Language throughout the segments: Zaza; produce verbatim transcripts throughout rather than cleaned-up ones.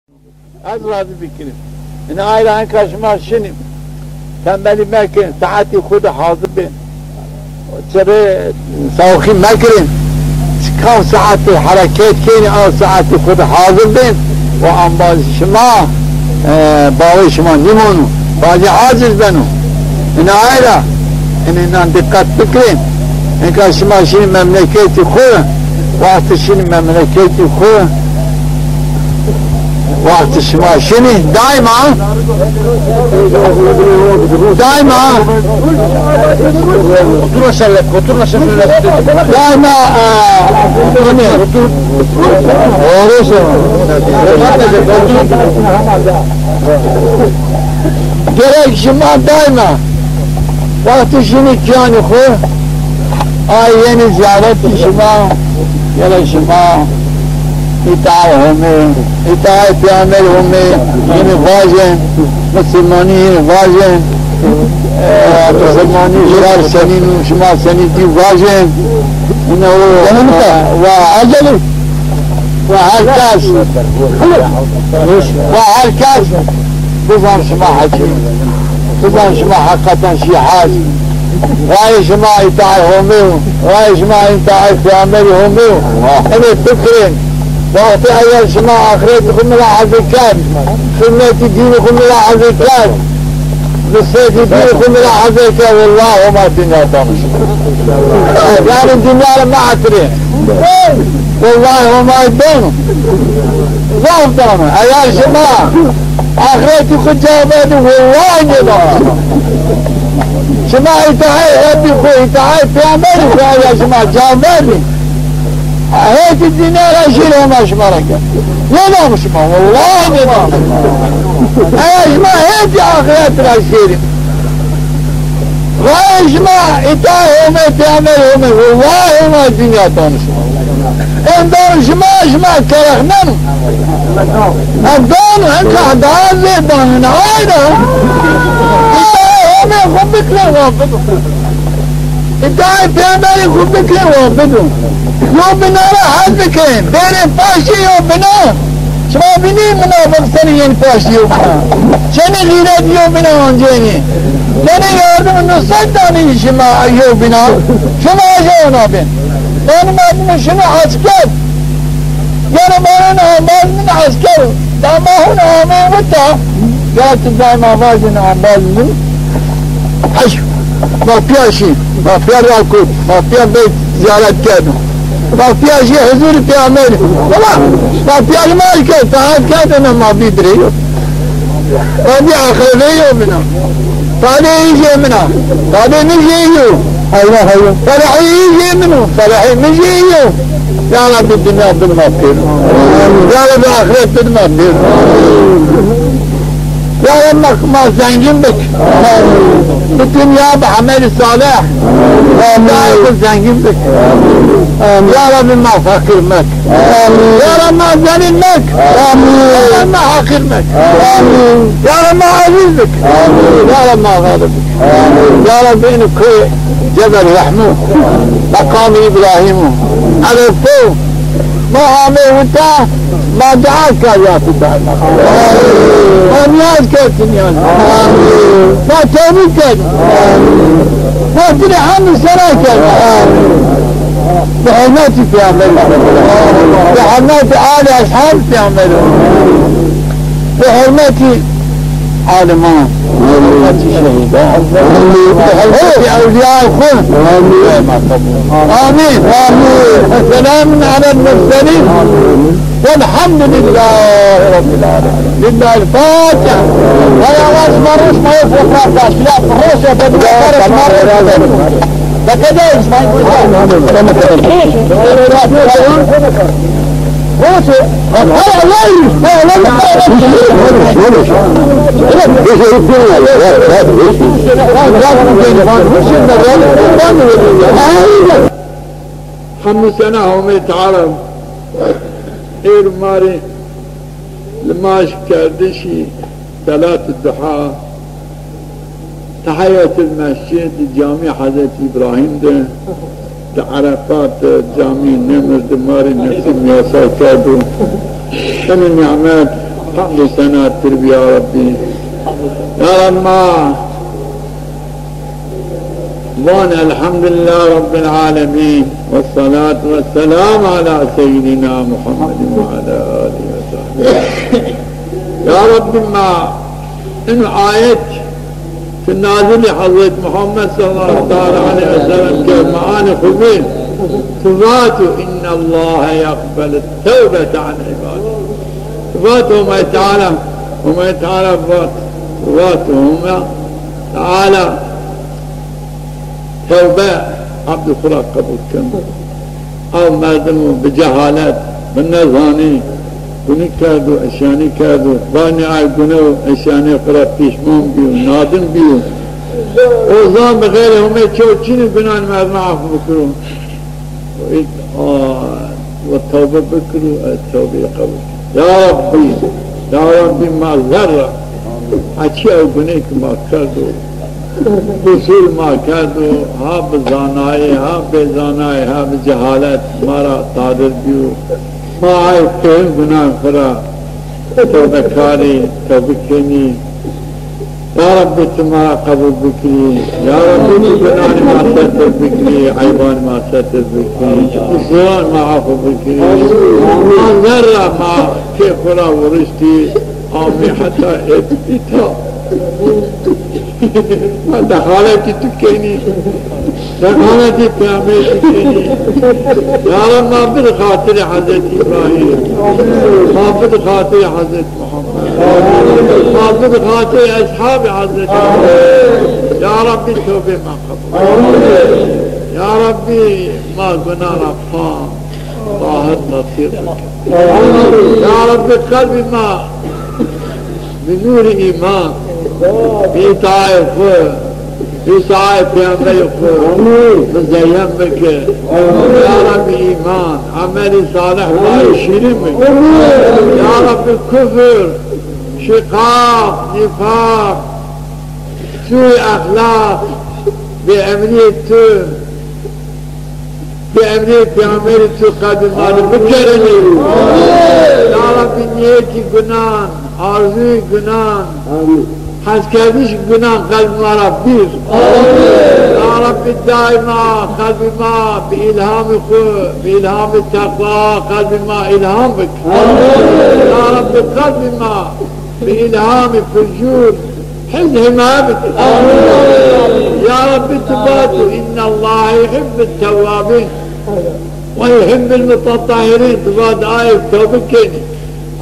Ez razî bikirim. Ina ay ra enka şima şinî. Tembelî mekin, saetî xwu de hazir bin. Çirê sawxî mekirin. Kam saetî hereket kenî, a saetî xwu de hazir bin. Û embazî şima, e, bawê şima nîmonu. Bazî aciz beno. Ina ay ra, ina, inan diqet bikirin. Enka şima şinî memleketî xwu, wextî şinî memleketî xwu, wextî şima şinî daîma, daîma, otur aşağı, otur aşağı şöyle. Daîma, e, otur. Doğru söylüyorsun. Gerek şima daîma wextî şinî kîyanî xwu, ay yenî zîyaretî şima, gerek şima îtaay Homê, îtaay Peyxamberî Homê yenî vajin, misilmanî yenî vajin, e, misilmanî şer senîn û şima senî dî vajin. Ino, e, wa, wa her kes, wa her kes bizan şima heqî, bizan şima heqîqeten şî hec. Rayê şima îtaay Homê yo, rayê şima îtaay Peyxamberî Homê yo. Enê fikirên, wextê eger şima axretî xwu milaheze kerd, xizmetî dînî xwu milaheze kerd, nusretî dînî xwu milaheze kerd, wellahî Homa dinya dano şima. Yanî dinya ra meetirê. Wellahî Homay dano. Zaf dano. Eger şima axretî xwu ca berdî, wellahî nêdano şima. Şima îtaay Rebbî xwu, îtaay Peyxamberî xwu eger şima ca berdî, hetî dinya ra jêr Homa şima ra kerd. Nêdano şima, wellahî nêdano şima. Eger şima hetî axiret ra jêrî, rayê şima îtaay Homê, Peyxamberî Homê, wellahî Homa dinya dano şima. En dano şima, şima kerexneno. En dano, enka daha zê dano, ne ayra. Îtaay Homê xwu bikirê, wa bido. Îtaay Peyxamberî xwu bikirê, wa bido. Yo bina ra hes bikin. Bêrê paştî yo bina. Şima bînî munafiq senî yenî paştî yo bina. Çenî xîret yo bina ancenî. Çenî yardim nusret danî şima yo bina. Şima eja ona bin. Yanî merdimî şinî esker. Yanî vanên embaz min esker. Dama hûn amê wita. Ya ti daîma vajin embaz min. Eş, ma pîya şî, ma pîya ra kut, ma pîya bey zîyaret kerdo. Ma pîya jî huzurî peyxamberî. Baba, ma pîya ma kerd, taat kerdêne ma bî birê yo. Ma bî aqrebê yo min a. Tadê î jê min a. Tadê mi jê yo. Heyra, heyra. Ferehî î jê min o. Ferehî mi jê yo. Ya Rebbî dinya bid ma pêro. Ya Rebbî axiret bid ma pêro. Ya Rebbî ma, ma zengîn bik. Bi dinya bi emelî salih. Amîn. Zengîn bik. Amîn. Ya Rebbî ma feqîr mek. Amîn. Ya Rebbî ma zelîl mek. Amîn. Ya Rebbî ma heqîr mek. Amîn. Ya Rebbî ma ezîz bik. Amîn. Ya Rebbî ma xalib bik. Amîn. Ya Rebbî ino koyê Cebel Rehmo, meqamî Îbrahîm o. Erefe o. Ma amê wita, ma dua kerd ya Xwedê. Ma niyaz kerd niyaz. Ma tewbî kerd. Ma ti rê hemd û sena kerd. Bi hurmetî Peyxamberî. Bi hurmetî alî eshabî Peyxamberî. Bi hurmetî aliman, bi hurmetî şehîdan, bi hurmetî ewlîyayê xwu. Amîn. Amîn. Ve selamun alel murselîn. Velhamdulîllahî Rebbîl alemîn. Lîllahîl Fatîha. Hay Allah, şima roş, ma yê fotoğraf da. Şila roş ya, ben de şima roş. Bekle de, şima. Hemdû sena Homê Teala êr ma rê limaj kerdişî selat duha. Tehiyetul Mescid, di Camî Hezretî Îbrahîm de, di Erefat de, Camî Nemir de ma rê nesîb miyesar kerdo. Eno nîmet, Hamd û sena tir bi ya Rabbî. Ya Rabbî ma van elhamdülillah Rabbil alemin. Ve salatu ve selamu ala seyyidina Muhammedin ve ala alihi ve sahbihi. Ya Rabbî ma ino ayet ti nazilî Hezret Muhammed sallallahu teala aleyhi ve sellem ke ma anê xwu bî, ti vato, "Innallaha yeqbelu tewbete an ibadî." Ti vato Homay Teala, Homay Teala vat, ti vato Homay Teala tewbe abdê xwu ra qebul keno. Ew merdimo bi cehalet, bi nezanî, gunî kerdo, eşyanî kerdo. Vanê ay gune û eşyanê xwu ra pîşman bîyo, nadin bîyo. O zan bi xeyrê Homê çew çinî gunanê merdima afû bikiro. Ît, a, we tewbe bikiro, ez tewbeyê qebul. Ya Rabbî, ya Rabbî ma zerra. Heçî ew gunê ki ma kerdo. Qusur ma kerdo, ha bi zanayî, ha bêzanayî, ha bi cehalet ma ra sadir bîyo. Ma ay pêrin gunan xwu ra tewbekarî, tewbe kenî. Ya Rabbî, ti ma ra qebul bikirî. Ya Rabbî, ti gunanê ma setir bikirî, eybanê ma setir bikirî, ti qusuran ma afû bikirî. Ma zerra ma kê xwu ra wuriştî, amî heta êt îta. Ma dexaletî tu kenî, dexaletî Peyxamberî tu kenî. Ya Reb, ma bid xatirê Hezretî Îbrahîm, ma bid xatirê Hezretî Muhammed, ma bid xatirê eshabê Hezretî Muhammed. Ya Rabbî, tewbê ma qebul. Ya Rabbî, ma guna ra pa, tahir, netîr bike. Ya Rabbî, qelbî ma bi nûrê îman, bi îtaayê xwu, bi îtaayê Peyxamberê xwu muzeyyen bike. Ya Rabbî, îman, emelî salih ma rê şîrîn bike. Ya Rabbî, kufr, şîqaq, nîfaq, sûî exlaq, bêemrîyê tu, bi emrê Peyxamberî tu qelbê ma de bikerenê. Ya Rabbî, nîyetî gunan, arzuyî gunan, heskerdiş gunan qelbê ma ra bîr. Ya Rabbî, daîma qelbê ma bi îlhamê xwu, bi îlhamê teqwa qelbê ma îlham bik. Ya Rabbî, qelbê ma bi îlhamê fucûr, hifz, himaye bike. Ya Rabbî, tu vato, "Innallaha yuhibbut tewwabîn ve yuhibbul mutatahhirîn." Tu vat, ayê tewbe kenî,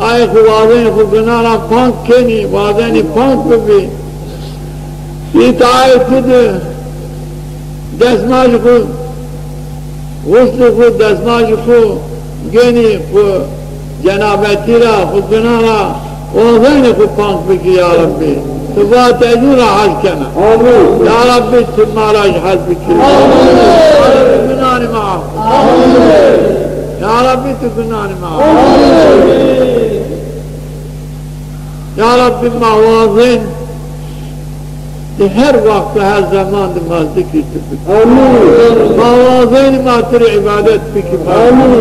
ayê xwu wazenê xwu gunan ra pank kenî, wazenî pank bibî. Îtaayê tu de destmajê xwu, xuslê xwu, destmajê xwu genî xwu cenabetî ra, xwu gunan ra, wazenî xwu pank bikî ya Rabbî. Tu vatê ez î ra hes kena. Amîn. Ya Rabbî, tu ma ra jî hes bikî. Amîn. Ya Rabbî, gunanê ma af. Amîn. Ya Rabbî, tu gunanê ma af. Amîn. Ya Rabbî, ma wazên di her wext, her zeman de ma zikrî tu bikî. Amîn. Ma wazên ma tu rê îbadet bikî. Amîn.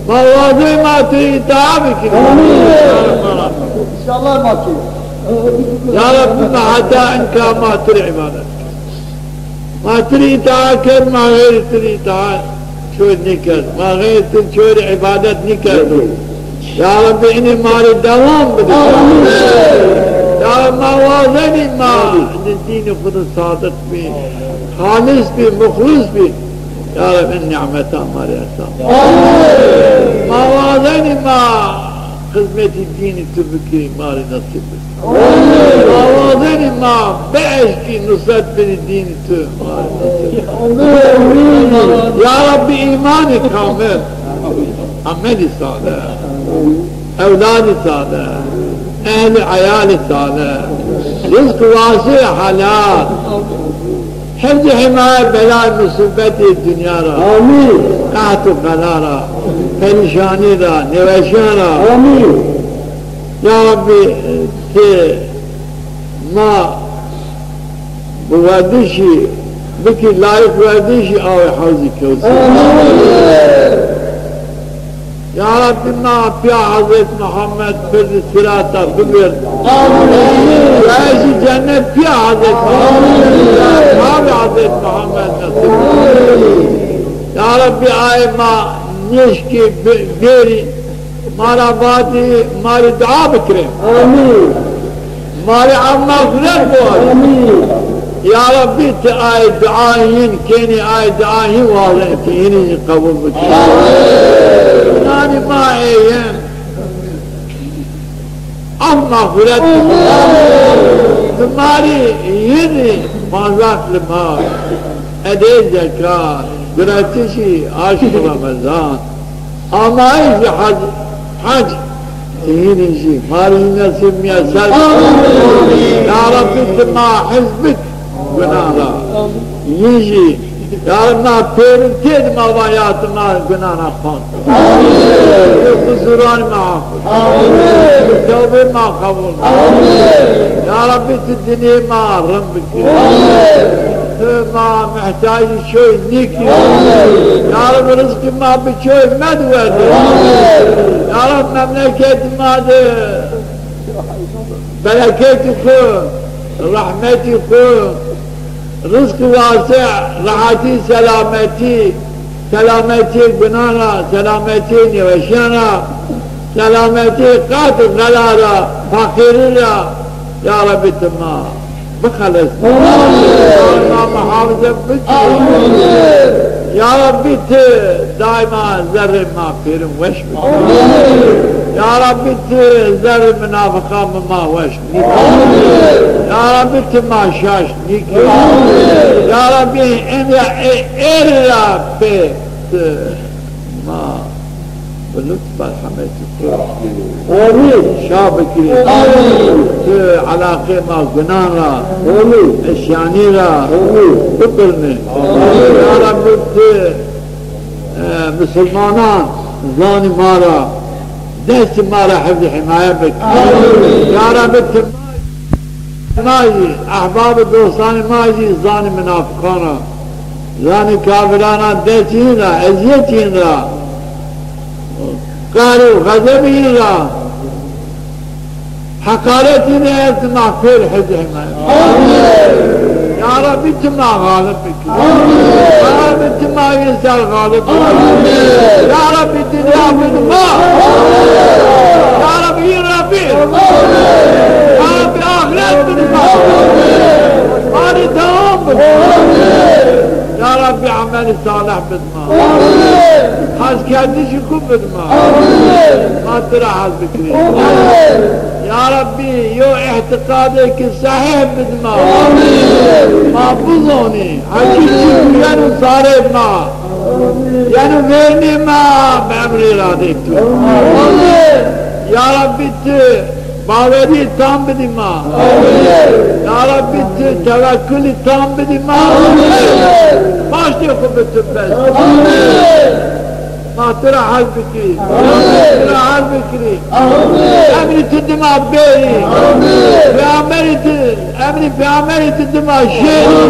Ma wazên ma tu rê îtaa bikî. Amîn. Ya Rabbî, ma kî. Ya Rabbî, ma heta înka ma tu rê îbadet bikî. Ma tu rê îtaa kerd, ma xeyrê tu rê îtaa çor nêkerd. Ma xeyrê tu çor îbadet nêkerdo. Ya Rabbî, inê ma rê dewam bide. Amîn. Ya Rabbî, ma wazenî ma di dînê xwu de sadiq bî, xalis bî, muxlis bî. Ya Rabbî, in nîmetan ma rê ersa. Amîn. Ma wazenî ma xizmetî dînî tu bikî, ma rê nesîb bikî. Ma wazenî ma bieşkî nusret bidî dînî tu. Ya Rabbî, îmanî kamil, emelî salih, ewladî salih, ehlî eyalî salih, rizq wasî helal, hifz û himaye belayê musîbetê dinya ra, amîn, qeht û bela ra, perîşanî ra, nêweşîyan ra. Amîn. Ya Rabbî, ti ma bi werdişî bikî layîq werdişî awê Hewzî Kewser. Amîn. Ya Rabbî, ma pîya Hezret Muhammed pirdî sirata bibir. Amîn. Şuayşî cennet pîya Hezret Muhammed, ashabî Hezret Muhammed nesîb. Ya Rabbî, ay ma nêşkî bi-, bêrî, ma ra vatî, ma rê dua bikirê. Amîn. Ma rê af mexfiret biwazî. Amîn. Ya Rabbî, ti ay dua yin kenî, ay dua yin wazên, ti hinî zî qebul bikî. Amîn. Nanî ma ê yin af mexfiret biwazî. Ti ma rê hinî panzak li ma, edê zekat, guretişî aşq Remezan. Amayîşî hec, hec, ti hinî zî ma rê zî nesîb miyeser bikî. Ya Rabbî, ti ma hifz bik gunan ra. Yin zî, ya Rabbî, ma pêrin têd ma va ya ti ma gunan ra xwan. Qusuran ma af bik. Tewbê ma qebul bik. Ya Rabbî, ti dinê ma rind bikî. Ti ma mihtacî çoy nîkî. Ya Rabbî, rizqî ma bi çoy mediwerdî. Ya Rabbî, memleketî ma de bereketî xwu, rehmetî xwu, rizqî wasi, rehetî, selametî, selametî gunan ra, selametî nêweşîyan ra, selametî qet û xela ra, feqîrî ra, ya Rabbî, ti ma bixelisnî. Amîn. Ma muhafize bikî. Amîn. Ya Rabbî, ti daîma zerrê ma pêrin weş bikî. Amîn. Ya Rabbî, ti zerrê minafiqan bi ma weş nîkî. Amîn. Ya Rabbî, ti ma şaş nîkî. Amîn. Ya Rabbî, êndî ê-, êrî ra pê ti ma bi lutf merhemetî xwu şa bikirî. Amîn. Ti elaqê ma gunan ra, amîn, eşyanî ra, amîn, bipirnê. Amîn. Ya Rabbî, ti, e, misilmanan zanî ma ra, destî ma ra hifzî hîmaye bik. Amîn. Ya Rabbî, ti ma zî, ehbab û dostanê ma zî zanî minafiqan ra, zanî kafiran ra, dest yin ra, ezîyet yin ra, qehr û xezeb yin ra, heqaret yin ra ez ma pêr hifzî hîmaye. Amîn. Ya Rabbî, ti ma xalib bikî. Amîn. Ya Rabbî, ti ma yê ser xalib bikî. Amîn. Ya Rabbî, dinya bid ma. Amîn. Ya Rabbî, yî Rabbî. Amîn. Ya Rabbî, axiret bid ma. Amîn. Ma rê dewam bid. Amîn. Ya Rabbî, emelî salih bid ma. Amîn. Hezkerdişî xwu bid ma. Amîn. Ma ti ra hez bikirî. Amîn. Ya Rabbî, yo îtîqadêkî sehîh bid ma. Amîn. Ma bizonî, heqîqî yeno sarê ma. Yeno vernê ma bi emrê îradê tu. Amîn. Ya Rabbî, ti bawerî tam bidî ma. Amîn. Ya Rabbî, ti tewekkulî tam bidî ma. Amîn. Paştê xwu bi tu bes. Amîn. Ma tu ra hez bikirî. Amîn. Tu ra hez bikirî. Amîn. Emrî tu dima bêrî. Amîn. Peyxamberî tu, emrî peyxamberî tu dima şêrî.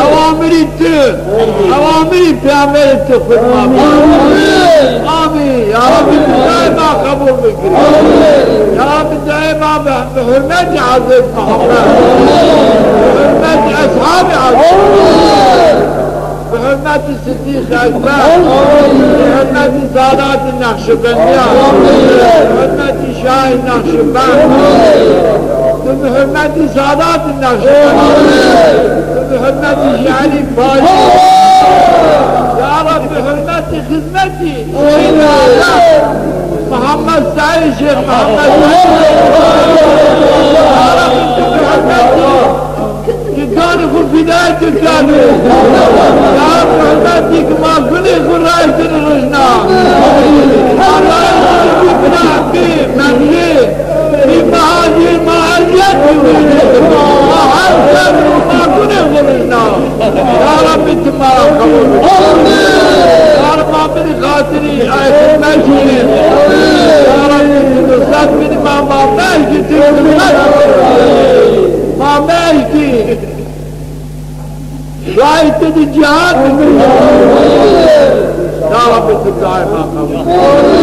Awamirî tu, awamirî peyxamberî tu xwu dima bêrî. Amîn. Amîn. Ya Rabbî, tu duayê ma qebul bikirî. Amîn. Ya Rabbî, duayê ma bi, bi hurmetî Hezret Muhammed, bi hurmetî eshabî Hezret Muhammed. Bi hurmetî Sidîq Ekber, bi hurmetî Sadatî Neqşîbendîyan, bi hurmetî Şahî Neqşîbend, tu bi hurmetî Sadatî Neqşîbendîyan, tu bi hurmetî Şêrî Pajî, ya Reb, bi hurmetî xizmetî Şêxî Azem Muhammed Seîd, Şêx Muhammed Seîd, ya Reb, tu bi hurmetî Ti canê xwu fîdayê tu kerdî. Ya Reb, bi hurmetî ki ma gunê xwu raştîne rijna. Allah'ın bî günah, bî memnî, bî mehacîr, ma ezîyet bî. Ma her ser ma gunê xwu rijna. Ya Rabbî, ti ma ra qebul bikî. Ya Rabbî, ma bidî xatirî ay xizmet kî. Ya Rabbî, ti nusret bidî ma, ma mehkî ti xizmet kî. Ma mehkî şahî ti di cîhad bikî. Ya Rabbi, tu duayê ma qebul.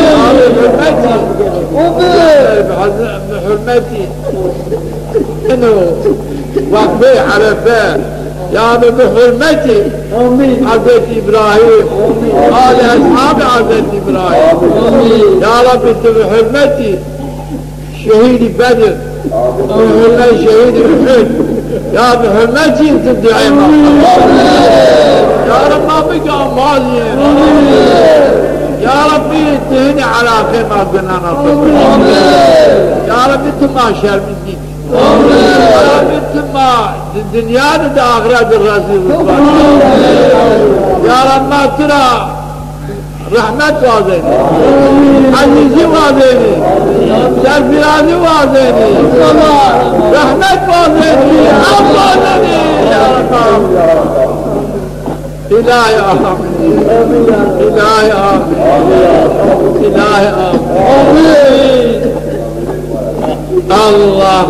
Ya Rabbi, hurmetî, bi hurmetî ino weqfê Erefe, ya Rabbi, bi hurmetî Hezretî Îbrahîm, alî eshabê Hezretî Îbrahîm, ya Rabbi, tu bi hurmetî şehîdî Bedir, bi hurmet şehîdî Uhud, ya bi hurmetî tu duayê ma qebul. Ya Reb, ma bike amazî. Ya Rebbî, tu hinî elaqê ma gunana xo. Ya Rebbî, tu ma şermizî. Ya Rebbî, tu ma di dinya de, di axret de rezîl rûswa. Ya Reb, ma tu ra rehmet wazenî, ezîzî wazenî, serfirazî wazenî, rehmet wazenî, ef wazenî, ya Reb. Îlahî amin. Îlahî amin. Îlahî amin. Allah,